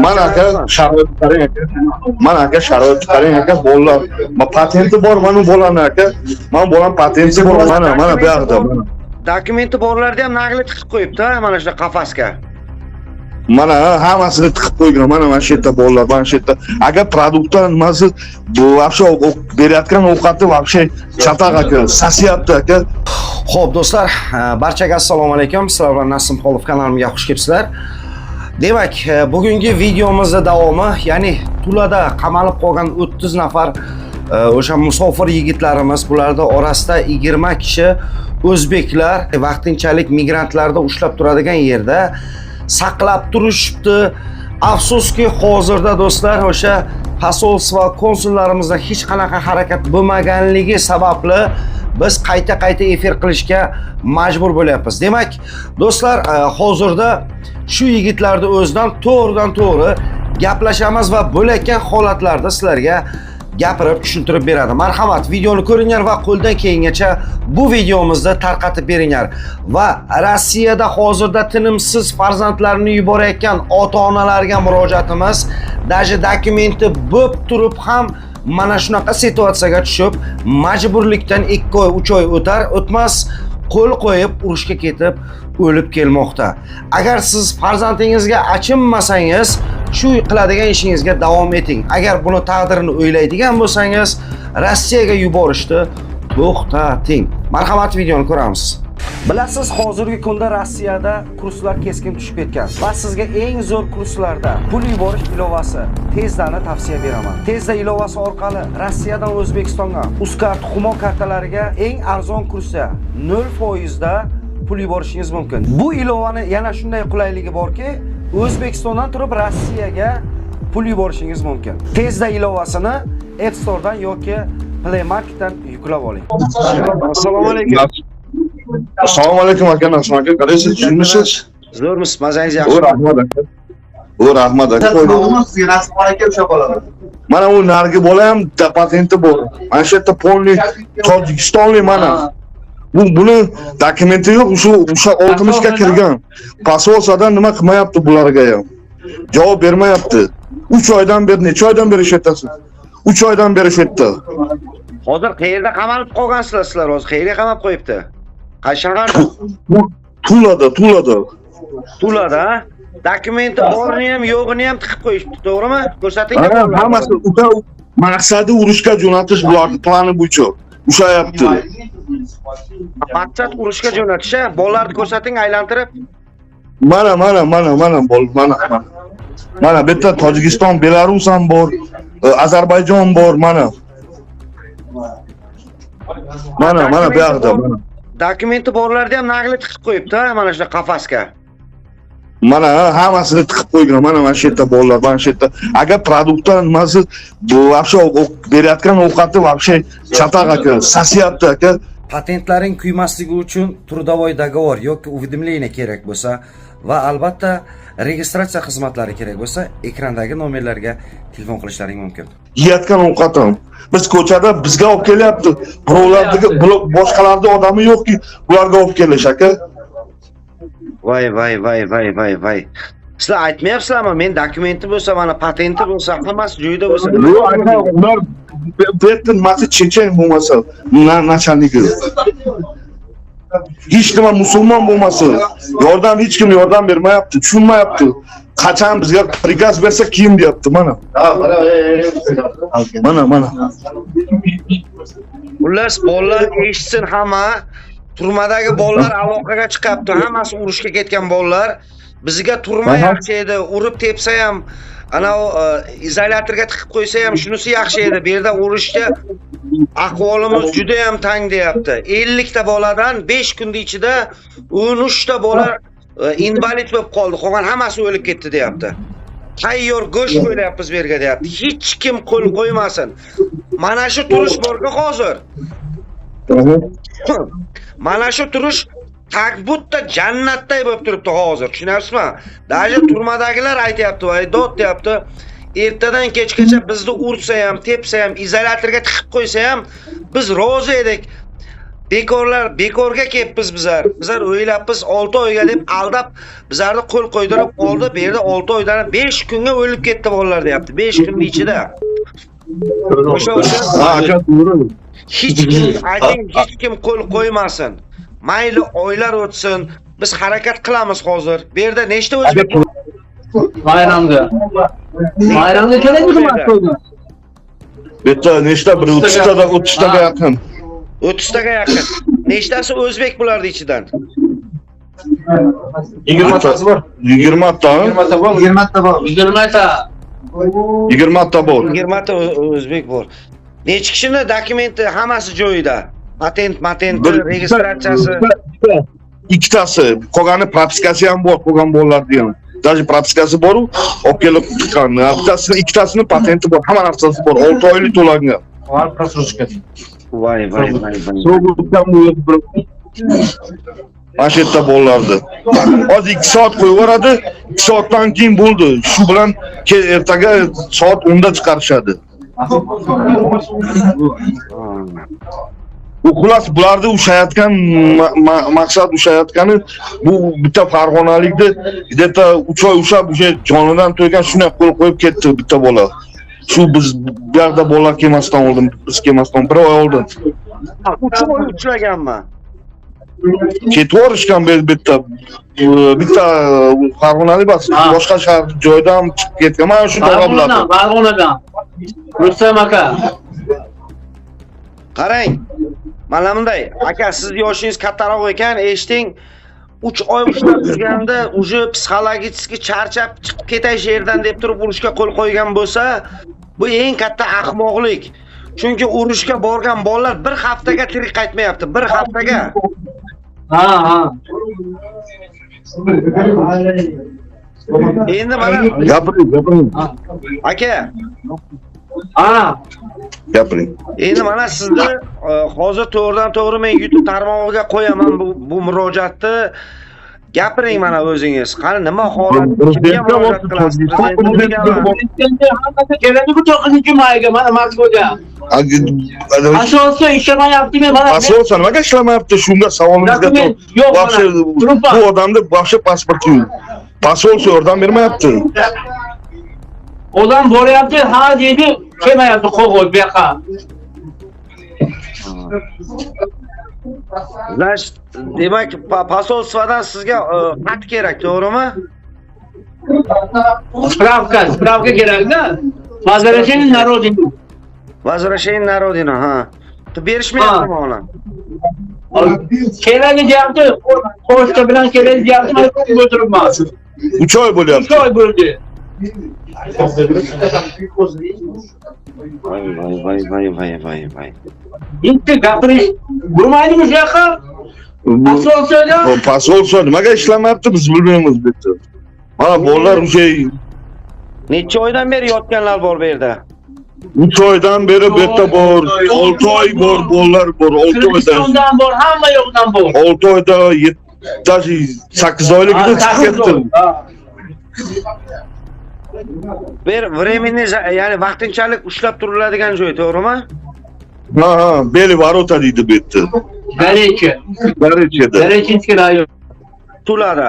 Mana aka, sharoit qarang aka. Mana aka, sharoit qarang aka, bolalar. Ma patenti bor mana bu bolani aka. Mana bolam patenti bor, mana mana bu yoqda. Mana. Dokumenti borlarni ham nagli tiqib qo'yibdi, ha, mana shu qafasga. Mana hammasini tiqib qo'ygan. Mana mana shu yerda bolalar, mana shu yerda. Aka, продукт nimasi bu вообще berayotgan ovqati вообще chataq aka, sasiyapti aka. Xo'p, do'stlar, barchaga assalomu alaykum. Sizlar bilan Nasim Xolov kanalimga xush kelibsizlar. Demak, bugungi videomizda davomi, ya'ni Tulada qamalib qolgan 30 nafar o'sha musofir yigitlarimiz, bularda orasida 20 kishi o'zbeklar vaqtinchalik migrantlarni ushlab turadigan yerda saqlab turishibdi. Afsuski, hozirda do'stlar, o'sha посольство, konsullarimizda hech qanaqa harakat bo'lmaganligi sababli biz qayta-qayta efir qilishga majbur bo'lyapmiz. Demak, do'stlar, hozirda shu yigitlarni o'zidan to'g'ridan to'g'ri gaplashamiz va bo'layotgan holatlarda sizlarga gapirib tushuntirib beradi. Marhamat, videoni ko'ringlar va qo'ldan kelgancha bu videomizni tarqatib beringlar. Va Rossiyada hozirda tinimsiz farzandlarini yuborayotgan ota-onalarga murojaatimiz, даже dokumenti bo'lib turib ham mana shunaqa situatsiyaga tushib, majburlikdan 2 oy, 3 oy o'tar, o'tmas qo'l qo'yib urushga ketib o'lib kelmoqda. Agar siz farzandingizga achinmasangiz, shu qiladigan ishingizga davom eting. Agar buni taqdirini o'ylaydigan bo'lsangiz, Rossiyaga yuborishni to'xtating. Marhamat, videoni ko'ramiz. Bilasiz, hozirgi kunda Rossiyada kurslar keskin tushib ketgan va sizga eng zo'r kurslarda pul yuborish ilovasi Tezdani tavsiya beraman. Tezda ilovasi orqali Rossiyadan O'zbekistonga Uzcard, Humo kartalariga eng arzon kursda 0% da pul yuborishingiz mumkin. Bu ilovani yana shunday qulayligi borki, O'zbekistondan turib Rossiyaga pul yuborishingiz mumkin. Tezda ilovasini App Store'dan yoki Play Market'dan yuklab oling. Assalomu alaykum. Assalomu alaykum aka, Nasim aka, qalaysiz, tushunmisiz? Zo'rmisiz, mazangiz O yaxshimi? Rahmat aka. O rahmat aka. Rasm aka ushlab qoladi. Mana u narigi bola ham patenti bor. Mana shu yerda полный tojikistonlik mana. Bu buni dokumenti yo'q, shu o'sha 60 ga kirgan. Посольство dan nima qilmayapti bularga ham. Javob bermayapti. 3 oydan beri, necha oydan beri shu yerdasiz? 3 oydan beri shu yerda. Hozir qayerda qamalib qolgansizlar sizlar? Hozir qayerga qamab qo'yibdi? Qaysi shaharda? Tulada, Tulada. Tulada, ha? Dokumenti borini ham, yo'g'ini ham tiqib qo'yishibdi, to'g'rimi? Ko'rsating. Ha, hammasi uka maqsadi urushga jo'natish bularning plani bo'yicha. Ushlayapti. Maqsad urushga jo'natish, ha? Bolalarni ko'rsating aylantirib. Mana, mana, mana, mana, bol, mana, mana. Mana bu yerda Tojikiston, Belarus ham bor, Ozarbayjon bor, mana. Mana, mana bu yoqda, mana. Dokumenti borlarni ham nagli tiqib qo'yibdi, ha, mana shu qafasga. Mana hammasini tiqib qo'ygan. Mana mana shu yerda bolalar, mana shu yerda. Agar продукт nimasi bu вообще berayotgan ovqati вообще chataq aka, sasiyapti aka. Patentlaring kuymasligi uchun трудовой договор yoki уведомление kerak bo'lsa va albatta registratsiya xizmatlari kerak bo'lsa, ekrandagi nomerlarga telefon qilishlaring mumkin. Yeyotgan ovqatim. Biz ko'chada bizga olib kelyapti. Birovlarniki, boshqalarning odami yo'qki, bularga olib kelish aka. Voy voy voy voy voy voy. Sizlar aytmayapsizlarmi? Men dokumenti bo'lsa, mana patenti bo'lsa, hammasi joyida bo'lsa. Yo'q aka, ular bu yerda nimasi chechen bo'lmasa, начальники. Hech nima musulmon bo'lmasa, yordam hech kim yordam bermayapti, tushunmayapti. Qachon bizga приказ bersa keyin deyapti mana. Mana, mana. Xullas, bolalar eshitsin hamma. Turmadagi bolalar aloqaga chiqyapti. Hammasi urushga ketgan bolalar. Bizga turma yaxshi edi. Urib tepsa ham, ana izolyatorga tiqib qo'ysa ham shunisi yaxshi edi. Bu yerda urushga ahvolimiz juda ham tang deyapti. 50 ta boladan 5 kunda ichida 13 ta bola invalid bo'lib qoldi. Qolgan hammasi o'lib ketdi deyapti. Tayyor go'sht qo'ylayapmiz bu yerga deyapti. Hech kim qo'l qo'ymasin. Mana shu turish borku hozir. Mana shu turish как будто jannatday bo'lib turibdi hozir. Tushunyapsizmi? Даже turmadagilar aytyapti, voy dod deyapti. Ertadan kechgacha bizni ursa ham, tepsa ham, izolyatorga tiqib qo'ysa ham biz rozi edik. Bekorlar, bekorga kelibmiz bizlar. Bizlar o'ylabmiz 6 oyga deb aldab bizlarni qo'l qo'ydirib oldi. Bu yerda 6 oydan 5 kunga o'lib ketdi bolalar deyapti. 5 kunning ichida. O'sha uchun Ha, aka, to'g'ri. hech kim ayting, hech kim qo'l qo'ymasin. Mayli oylar o'tsin. Biz harakat qilamiz hozir. Bu yerda nechta o'zbek Bayramga. Bayramga keladimi Moskvaga? Bu yerda nechta bir 30 ta 30 taga yaqin. 30 taga yaqin. Nechtasi o'zbek bularning ichidan? 20 tasi bor. 20 ta. 20 ta bor. 20 ta bor. 20 ta. 20 ta bor. 20 ta o'zbek bor. Necha kishini dokumenti hammasi joyida? Patent, matenti, registratsiyasi. Ikkitasi, qolgani propiskasi ham bor, qolgan bolalarni ham. Даже propiskasi bor, olib kelib chiqqan. Bittasini, ikkitasini patenti bor, hamma narsasi bor. 6 oylik to'langan. Voy voy voy voy. Mana shu yerda bolalarni. Hozir 2 soat qo'yib yuboradi, 2 soatdan keyin bo'ldi. Shu bilan ertaga soat 10 da chiqarishadi. U xullas bularni ushlayotgan maqsad ushlayotgani bu bitta farg'onalikni где-то 3 oy ushlab o'sha jonidan to'ygan shunday qo'l qo'yib ketdi bitta bola. Shu biz bu yoqda bolalar kelmasdan oldin, biz kelmasdan bir oy oldin. 3 oy ushlaganmi? Ketib yuborishgan bu bitta bitta farg'onalik bas boshqa shahar joydan chiqib ketgan. Mana shu tog'a biladi. Farg'onadan, Farg'onadan. Rustam aka. Qarang. Mana bunday, aka siz yoshingiz kattaroq ekan, eshiting. 3 oy ushlab turganda уже psixologически charchab chiqib ketay shu yerdan deb turib urushga qo'l qo'ygan bo'lsa, bu eng katta ahmoqlik. Chunki urushga borgan bolalar bir haftaga tirik qaytmayapti, bir haftaga. Ha, ha. Endi mana Gapiring, gapiring. aka, Ha. Gapiring. endi mana sizni hozir to'g'ridan to'g'ri men YouTube tarmog'iga qo'yaman bu murojaatni. Gapiring mana o'zingiz. Qani nima holat? Kimga murojaat qilasiz? Prezidentgami? Prezidentga hammasi keladi bu 9-mayga mana Moskvaga. Asosi ishlamayaptimi mana? Посольство nimaga ishlamayapti? Shunga savolimizga Dokument yo'q вообще mana. Turibman. bu odamda вообще pasporti yo'q. Посольство yordam bermayapti. Odam boryapti, ha deydi, kelmayapti qo'l qo'yib bu yoqqa. Значит, demak, posolstvodan sizga xat kerak, to'g'rimi? Spravka, spravka kerak-da. Возвращение на родину. Возвращение на родину, ha. Qilib berishmayaptimi uni? Keladi deyapti, pochta bilan keladi deyapti, men kutib o'tiribman. 3 oy bo'lyapti. 3 oy bo'ldi. Voy voy voy voy voy voy voy. Bitta gapirish bo'lmaydimi shu yoqqa? Посольство da Посольство nimaga ishlamayapti biz bilmaymiz bu yerda. Mana bolalar o'sha Necha oydan beri yotganlar bor bu yerda? 3 oydan beri bu yerda bor, 6 oy bor, bolalar bor, 6 oydan. Qirg'izistondan bor, hamma yoqdan bor. 6 oyda даже 8 oyligida chiqib ketdi. Ha. Bir временный, ya'ni vaqtinchalik ushlab turiladigan joy, to'g'rimi? Ha ha, beli varota deydi bu yerda. Горячий. Garechiyada. Горячинский район. Tulada.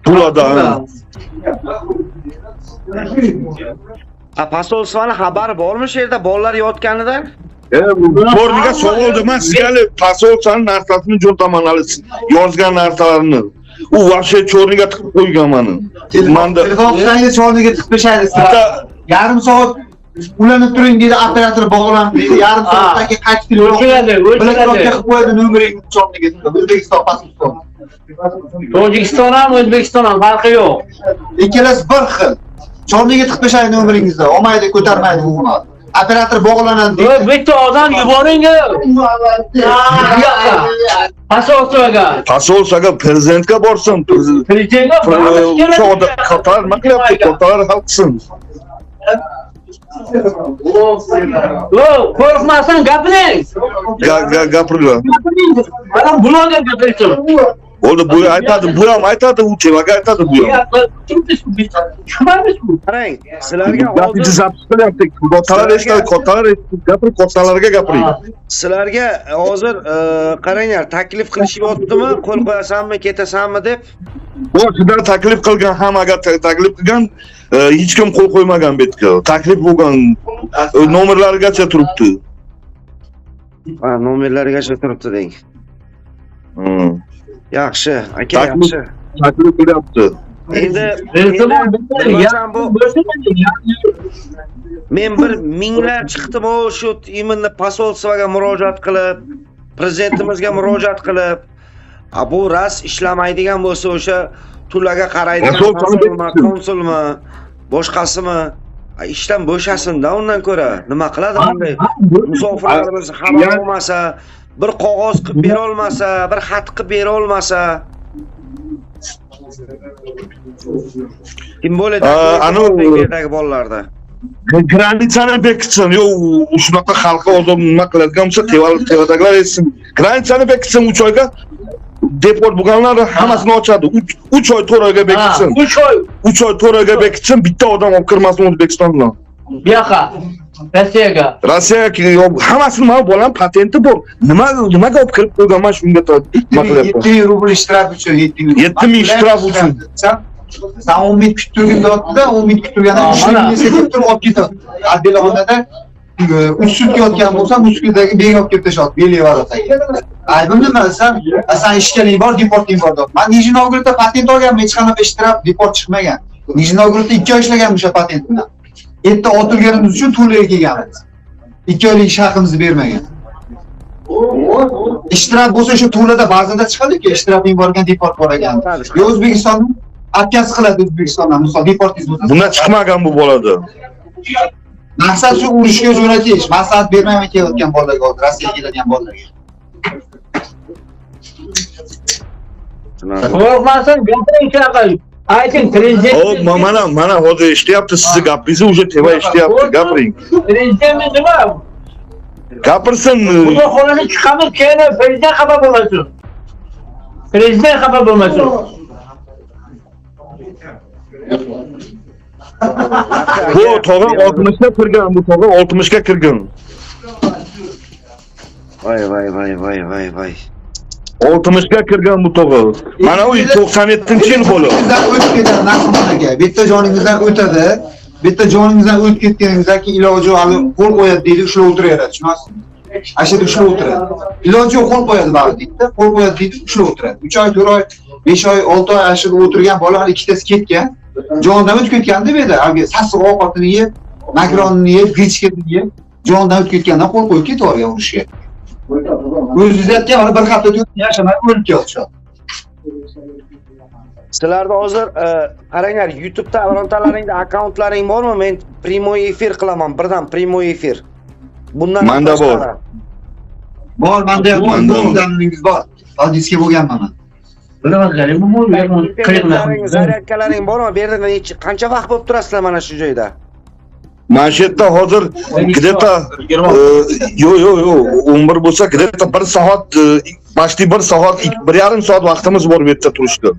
Tulada. Ha. Ha, posolstvoni xabari bormi shu yerda bolalar yotganidan? To'rniga so'raldi, man sizga hali posolstvoni narsasini jo'nataman hali yozgan narsalarini. U вообще cho'rniga tiqib qo'ygan mani. Manda Telefon qilsangiz chorniga tiqib tashlaydi. bitta Yarim soat ulanib turing deydi, operator bog'lanib deydi. Yarim soatdan keyin qaytib kelib O'chiradi, Blokirovka o'chiradi. qilib qo'yadi nomeringizni chorniga tiqib. O'zbekiston pasporti. Tojikiston ham, O'zbekiston ham farqi yo'q. Ikkalasi bir xil. Chorniga tiqib tashlaydi nomeringizni. Olmaydi, ko'tarmaydi. Operator bog'lanadi Yo, deydi. bitta odam yuboring. Bu yoqqa. Posolstvoga. posolstvoga prezidentga borsin. Prezidentga O'sha odam kattalar nima qilyapti? Kattalar hal qilsin. Yo, qo'rqmasdan gapiring. Gapiringlar. Gapiring. Mana bloger gapirsin. Bo'ldi, bu aytadi, bu ham aytadi, u tevaga aytadi bu ham. Chiqmaymiz bu. Qarang, sizlarga Gapingizni hozir запись qilyapti. Kattalar eshitadi, kattalar eshitadi. Gapiring, kattalarga gapiring. Sizlarga hozir qaranglar, taklif qilishyaptimi? Qo'l qo'yasanmi, ketasanmi deb. Boshidan taklif qilgan, hammaga taklif qilgan, hech kim qo'l qo'ymagan bu yerga. Taklif bo'lgan, nomerlarigacha turibdi. Ha, nomerlarigacha turibdi deng. Yaxshi, aka, yaxshi. Taklif qilyapti. Endi bilmasam bu men bir minglar chiqdim o shu именно посольство ga murojaat qilib, prezidentimizga murojaat qilib, a bu ras ishlamaydigan bo'lsa o'sha Tulaga qaraydigan Konsulni konsulmi, bekitsin. Konsulmi, boshqasimi, a, ishdan bo'shasin-da undan ko'ra. Nima qiladi bunday? Musofirlarimiz xabar olmasa, bir qog'oz qilib bera olmasa, bir xat qilib bera olmasa. Kim bo'ladi? Yerdagi bolalarda. Граница ni bekitsin. Yo'q, u shunaqa xalqqa ozor nima qiladigan bo'lsa, tevadagilar etsin. Граница ni bekitsin 3 oyga. Deport bo'lganlar hammasini ochadi. 3 oy, 4 oyga bekitsin. 3 oy. 3 oy, 4 oyga bekitsin, bitta odam olib kirmasin O'zbekistondan. Bu yoqqa. Rossiyaga. Rossiyaga yo'q, hammasini mana bolam patenti bor. Nima nimaga olib kirib qo'yganman shunga nima qilyapman? 7000 rubl shtraf uchun, 7000. 7000 shtraf uchun. San 10 ming kuttirgin deyapti-da, 10 ming kuttirganda 3 Mana. ming ketib turib olib ketadi. Отделxonada 3 sutka yotgan bo'lsam, 3 sutkadagi beg olib kelib tashladi, Белый ворота ga. Aybim nima desam, "A, san ishgaling bor, deporting bor" deyapti. Man Nijniy Novgorodda patent olganman, hech qanaqa shtraf, deport chiqmagan. Nijniy Novgorodda 2 oy ishlaganman o'sha patent bilan. Erta otilganimiz uchun Tulaga kelganmiz. 2 oylik ish haqimizni bermagan. Shtraf bo'lsa o'sha Tulada bazada chiqadi-ku, shtrafing bor ekan, deport bor ekan. Yo O'zbekistonda отказ qiladi O'zbekistondan, misol deportingiz bo'lsa. Bundan chiqmagan bu bolada. Maqsad shu urushga jo'natish. Maslahat bermayman kelayotgan bolalarga, hozir Rossiyaga keladigan bolalarga. Qo'rqmasin, gapiring shunaqa. Ayting, prezident. Hop, mana mana hozir eshityapti sizni gapingizni, уже teva eshityapti. Gapiring. Prezidentimiz nima? Gapirsin. Xudo xohlasa chiqamiz, keyin prezident xafa bo'lmasin. Prezident xafa bo'lmasin. Bu tog'a 60 ga kirgan, bu tog'a 60 ga kirgan. Voy voy voy voy voy voy. 60 ga kirgan bu tog'a. Mana u 97-yil bola. Joningizdan o'tib ketadi Nasiman aka. Bitta joningizdan o'tadi. Bitta joningizdan o'tib ketganingizdan keyin iloji yo'q, hali qo'l qo'yadi deydi, ushlab o'tiraveradi, tushunasizmi? Ana shu yerda ushlab o'tiradi. Iloji yo'q, qo'l qo'yadi baribir deydi. Qo'l qo'yadi deydi, ushlab o'tiradi. 3 oy, 4 oy, 5 oy, 6 oy ana shu yerda o'tirgan bola hali ikkitasi ketgan. Jonidan o'tib ketgan deb edi. Haligi sassiq ovqatini yeb, makaronini yeb, grechkasini yeb, jonidan o'tib ketgandan qo'l qo'yib ketib yuborgan urushga. O'zingiz aytgan, hali bir hafta o'tib yashamay o'lib ketdi. Sizlarda hozir qaranglar, YouTube'da birontalaringda akkauntlaring bormi? Men primoy efir qilaman, birdan primoy efir. Bundan Manda bor. tashqari. Bor, manda ham bor. Manda bor. O'zlaringiz bor. Valdiyskiy bo'lganman man. Internetlaring, zaryadkalaring bormi? Bu yerda qancha vaqt bo'lib turasizlar mana shu joyda? Mana shu yerda hozir где-то yo'q, yo'q, yo'q, 11 bo'lsa, где-то 1 soat, почти 1 soat, 1,5 soat vaqtimiz bor bu yerda turishga.